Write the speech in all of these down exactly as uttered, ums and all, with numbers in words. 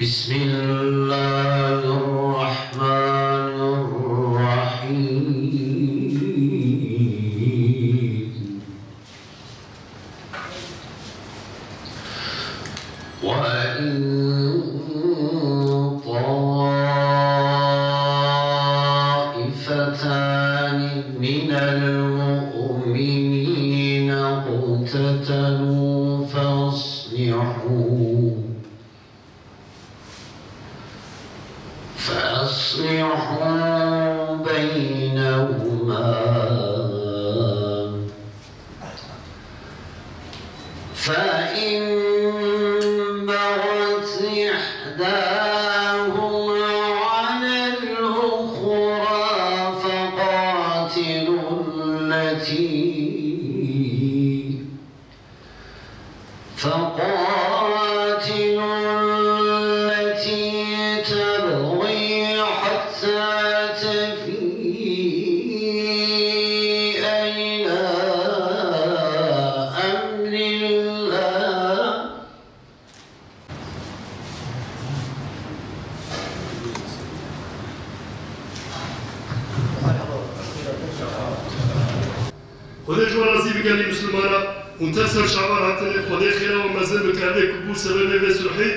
بسم الله الرحمن الرحيم. وإن طائفتان من المؤمنين اقتتلوا فأصلحوا فأصلحوا بينهما، فإن بغت إحداهما على الأخرى فقاتلوا التي فقاتلوا التي تبغي حتى تفيء إلى أمر الله. Xwedê ji we razî be gelî Mislimana, hûn tev ser çavan hatine, Xwedê xêra we mezin bike, evê ku bû sebebê vê sulhê,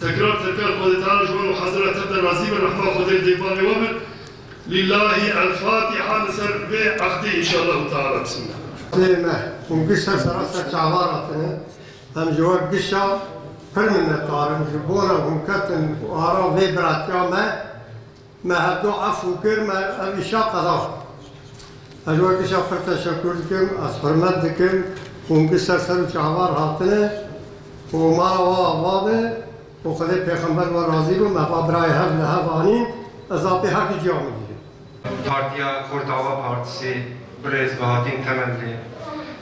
tekrar tekrar Xwedê Teala ji wan û hazira tev de razî be, rehma Xwedê li dêvanê we be. Lîlahî el-Fatiha li ser vê eqdê înşallahu teala. Bismillah. Lê me, hûn giş ser sera ser çavan hatine. Em ji we gişa pir minnetdar in. Ji bona hûn ketin û ara vê biratiya me, me hevdu efû kir, me ev îşa qeda kir. Ez ji we gişa pir teşekur dikim, ez hurmet dikim. Hûn giş ser ser û çavan hatine û mala we ava be û Xwedê pêxember we razî bû, me va birayê hev li hev anîn, ez apê her du ciya min dî. Partiya Xort Ava Partisi, birêz Bahatîn Temelli,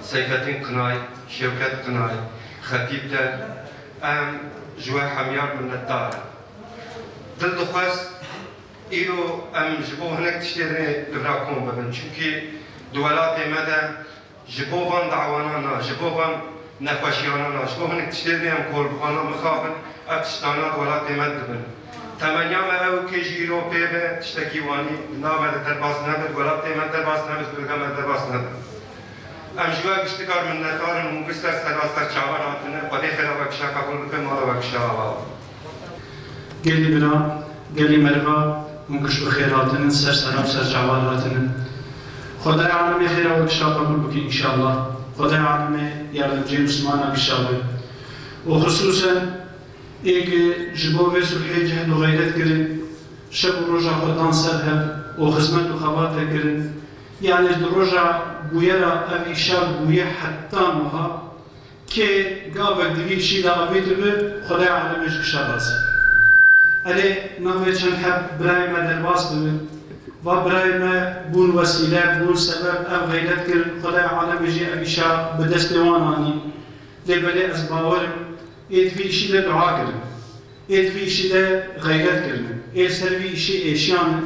Seyfetîn Qinay, Şewket Qinay, Xetîb de, em ji we hemyar minnetdar in. Dil dixwest îro em ji bo hinek tiştê dinê li vira kom bibin. Çimkî di welatê me de ji bo van dawanan a, ji bo van nexweşiyanan a, ji bo hinek tiştê dinê em kol bibana mixabin, ev tiştana di welatê me dibin. Temenya me ew kê jî îro pê be tiştekî wanî di nav me de derbas nebe, di welatê me derbas nebe, di bölge me derbas nebe. Em ji we giştikar minnetdar in, hûn giş ser sera ser çavan hatine, Xwedê xêra we gişa qebûl bike, mala we gişa ava be. Gelî bira, gelî meriva, hûn giş bi xêr hatinin, ser sera û ser çavan hatinin. Xwedayê alemê xêra we gişa qebûl bike înşallah. Xwedayê alemê yardimciyê Mislimana gişa be. Û xisûsen ê ki ji bo vê sulhê cehd û xeyret kirin, şev û roja xwe dan ser hev û xizmet û xebate kirin. Yanî di roja bûyera ev îşal bûye heta niha, kê gavek di vî îşî de avîtibi, Xwedayê alemê ji gişa razî. Erê, navê çend heb birayê me derbas bibin. Va birayê me bûn wesîle, bûn sebeb, ev xeyret kirin, Xwedayê alemê jî ev îşa bi destê wan anî. Lê belê ez bawer im, ê di vî îşî de dua kirin. Ê di vî îşî de xeyret kirine. Ê li ser vî îşî êşiyane,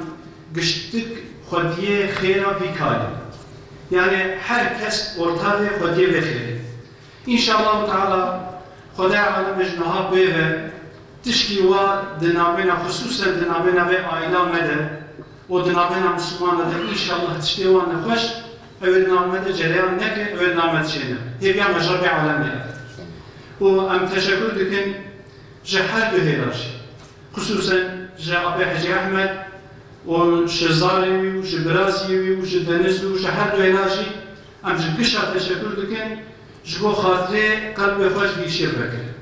giştik xwediyê xêra vî karê. Yanî her kes ortaxê xwediyê vê xêrê. Înşallahu Teala Xwedayê alemê ji niha pê ve tişkî wa di navbêna, xisûsen di navbêna vê aîla me de û di navbêna Mislimana de înşallah tiştê wan nexweş ew ê di nav me de cereyan neke, ew ê di nav me de çêne. Hêviya me ji Rebbê alemê ye. Û em teşekur dikin ji her du hêla jî. Xisûsen ji Apê Hecî Ehmed û ji zarê wî û ji biraziyê wî û ji Deniz û ji her du hêla jî em ji gişa teşekur dikin ji bo xatirê qelbê xwe ji vî îşê vekirin.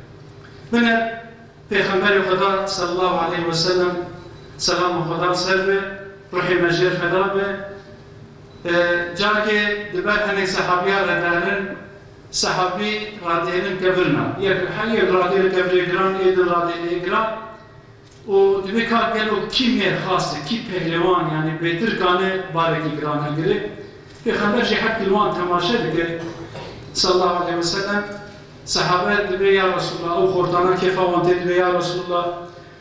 Bine Pêxemberê Xweda sallallahu aleyhi ve sellem, selama Xweda li ser be, ruhê me jê feda be, e, carkê di ber hinek sehabiya re derin, sehabî radêrin kevirna. Yek, yek radêrin kevirê giran, ê din radêrin ê giran. Û divê ka gelo kî mêrxas e, kî pehlewan, yanî bêtir kane barekî giran hilgire. Pêxember jî heft li wan temaşe dikir, sallallahu aleyhi ve sellem. Sehabe dibê, ya Resulullah, ew xortana kêfa wan tê dibê, ya Resulullah,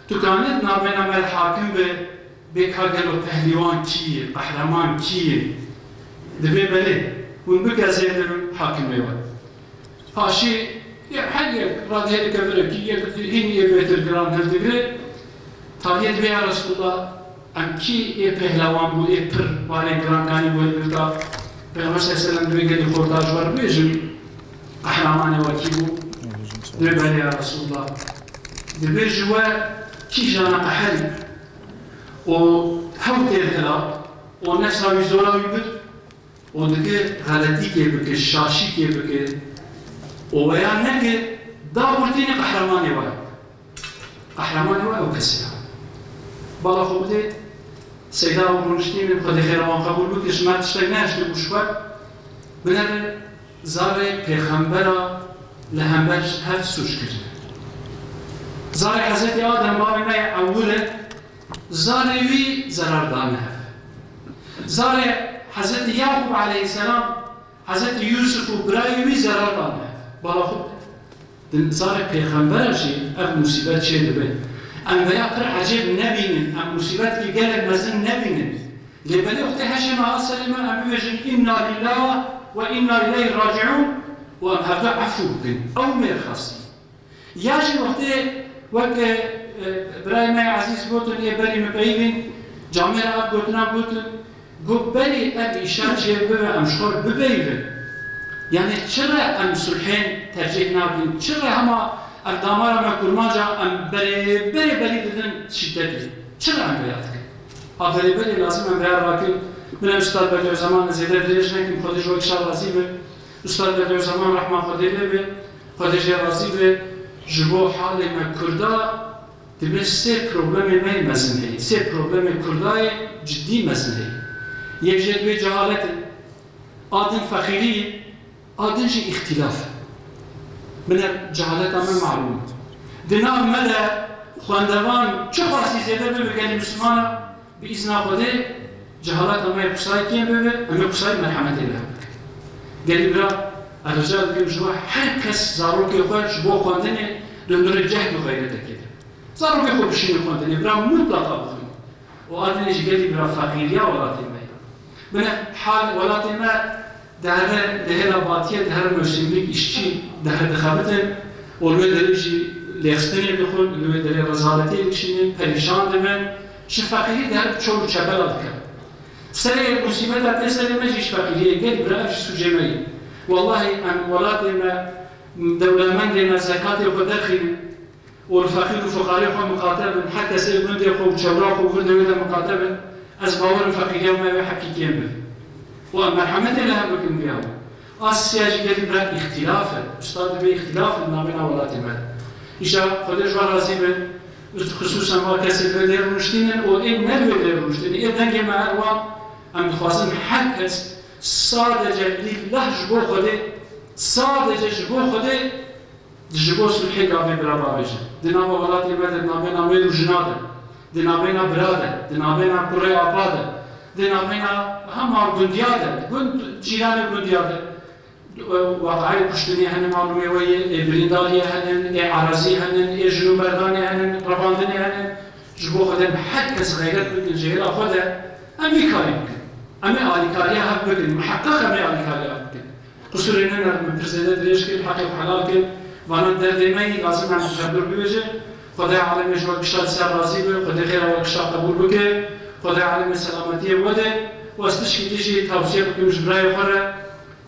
tu kanî di navbêna me hakim be, bê ka gelo pehlîwan kî ye, qehreman kî ye? Dibê belê, hûn bike zêde hakimê we. Paşî, ya her yek radihêlike vire kî, yek hîn yê bêtir giran hildigire, taliyê dibê, ya Resulullah, em kî ê pehlewan bû, ê pir barê giran kanî bû hilgirta. Pêxember sallallahu aleyhi ve sellem dibê gelî xorta ji we re bêjin, qehremanê we kî bû? Dibê belê ya Resulullah. Dibê ji we kî jana qeherî û hew têr hila û nefsa wî zora wî bir û dike xeletîkê bike, şaşîkê bike û weya neke, da gurtînê qehremanê we. Qehremanê we ew kesê ye. Bala xwe bidê Seyda û rûniştî min, Xwedê xêra wan qebûl bike, ji me tiştek nehiştibû ji xwe. Binere zarê pêxembera li hember hev sûc kirine. Zarê Hezretî Adem bavê me yê ewil e, zarê wî zerar dane hev. Zarê Hezretî Yaqûb aleyhisselam, Hezretî Yûsif û birayê wî zerar dane hev. Bala xwe Di zarê pêxembera jî ev musîbet çêdibe. Em veya pir ecêb nebînin, em musîbetkî gelek mezin nebînin. Lê belê wextê heşê me a serê me, em bibêjin, "Înna lîllah we înna îleyhî racîûn" û em hevdu efû bikin. Ew mêrxasî. Ya jî wextê weke, e, birayê me yê ezîz gotin, ê berî min peyivîn, camêra ev gotina gotin, Got, berî ev îşa çêbibe, em ji xwe re bipeyivin. Yanî çi re em sulhên tercîh nakin? Çi re hema ev damara me kurmanca em berê berê berî didin şîdetê? Çi re em vêya dikin? A berê berê lazim em vêya rakin. Min em Ustad Bediüzzeman zêde dirêj nekim, Xwedê ji we kişa razî be. Ustad Bediüzzeman rehma Xwedê lê be, Xwedê jê razî be. Ji bo halê me Kurda Dibê sê problemê me yê mezin heye, sê problemê Kurda yê cidî mezin heye. Yek jê dibê cehalet e, a din feqîrî ye, a din jî îxtîlaf e. Bine cehaleta me malûm e. Di nav me de xwendevan çiqasî zêde bibe gelî Mislimana, bi îzna Xwedê, cehaleta me yê qusayê kêm bibe, em ê qusayê merhemetê lê bikin. Gelî bira, ez rica dikim ji we her kes zarokê xwe ji bo xwendinê di hundirê cehd û xeyretekê de. Zarokê xwe bişînin xwendinê, bira mutlaqa bixwînin. Û a dinê jî gelî bira feqîriya welatê me ye. Bine hal welatê me dihere, di hêla batiyê dihere mewsimlik îşçî dihere dixebitin û li wê derê jî lêxistinê dixwin, li wê derê rezaletiyê dikişînin, perîşan dibin, ji feqîrî dihere çol û çebela dikin. Serê musîbeta tê serê me jî ji feqîriyê, gelî bira ev jî sûcê me ye. Wellahî em welatê me, dewlemendê me zekatê xwe derxînin, û li feqîr û fuqarê xwe miqate bin, her kes ê gundê xwe û çewra xwe û gundê wê de miqate bin, ez bawer im feqîriya me wê hekî kêm be. Û em merhemetê li hev bikin vîya. A sisiya jî gelî bira îxtîlaf e. Ustad dibê îxtîlaf e navbêna welatê me de. Îşa Xwedê ji we razî be. Xisûsen va kesê li wê dê rûniştînin û ê ne li wê dê rûniştînin. Ê dengê me her wan, em dixwazin her kes sadece lillah ji bo Xwedê, sadece ji bo Xwedê Ji bo sulhê gavê bira bavêje. Di nava welatê me de, di navbêna mêr û jina de, di navbêna bira de, di navbêna kurê apa de, di navbêna hema gundiya de, gund, cîranê gundiya de, e, waqayê kuştinê hene, malûmê we yê, ê birîndariyê hene, ê erazî hene, ê jin û berdanê hene, revandinê hene. Ji bo Xwedê em her kes xeyret bikin ji hêla xwe de, em vî karî bikin. Em ê alîkariya hev bikin, miheqeq em ê alîkariya hev bikin. Qusûrê nenerin, min pir zêde dirêj kir, heqê xwe helal kir. Vana derdê me yî, lazim e em ji hevdûr bibêjin. Xwedê alemê ji we gişa li ser razî be, Xwedê xêra we gişa qebûl bike, Xwedê alemê selametiyê we de. Û ez tişkî dî jî tawsiye bikim ji birayê xwe re,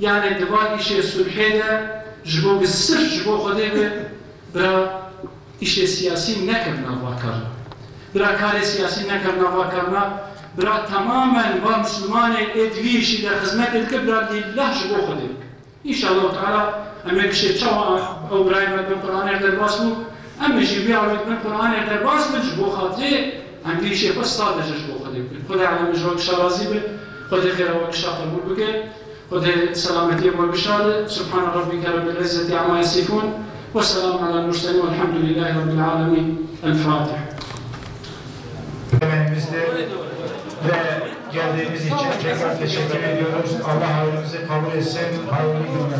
yanê di van îşê sulhê de ji bo bi sirf ji bo Xwedê be, bira Îşê siyasî nekevin nava karna. Bira karê siyasî nekevin nava karna. Bira temamen va Mislimanê ê di vî îşî de xizmetê dike, bira lîllah ji bo Xwedê bike. Înşallah Teala em ê gişê çawa ew birayê me bin Qur'anê derbas bû, em ê jî vî awêt bin Qur'anê derbas bin ji bo xatirê em vî îşê xwe sadece ji bo Xwedê bikin. Xwedê alemê ji we gişa razî be, Xwedê xêra we gişa qebûl bike. Xwedê selametiyê we bişare. Subhane Rabbike Rabbil İzzeti Amma Yasifun ve Selamun Alel Murselin Velhamdülillahi Rabbil Alemin. El Fatiha. Efendimizle ve Geldiğiniz için tekrar teşekkür ediyoruz. Allah hayrınızı kabul etsin. Hayırlı günler.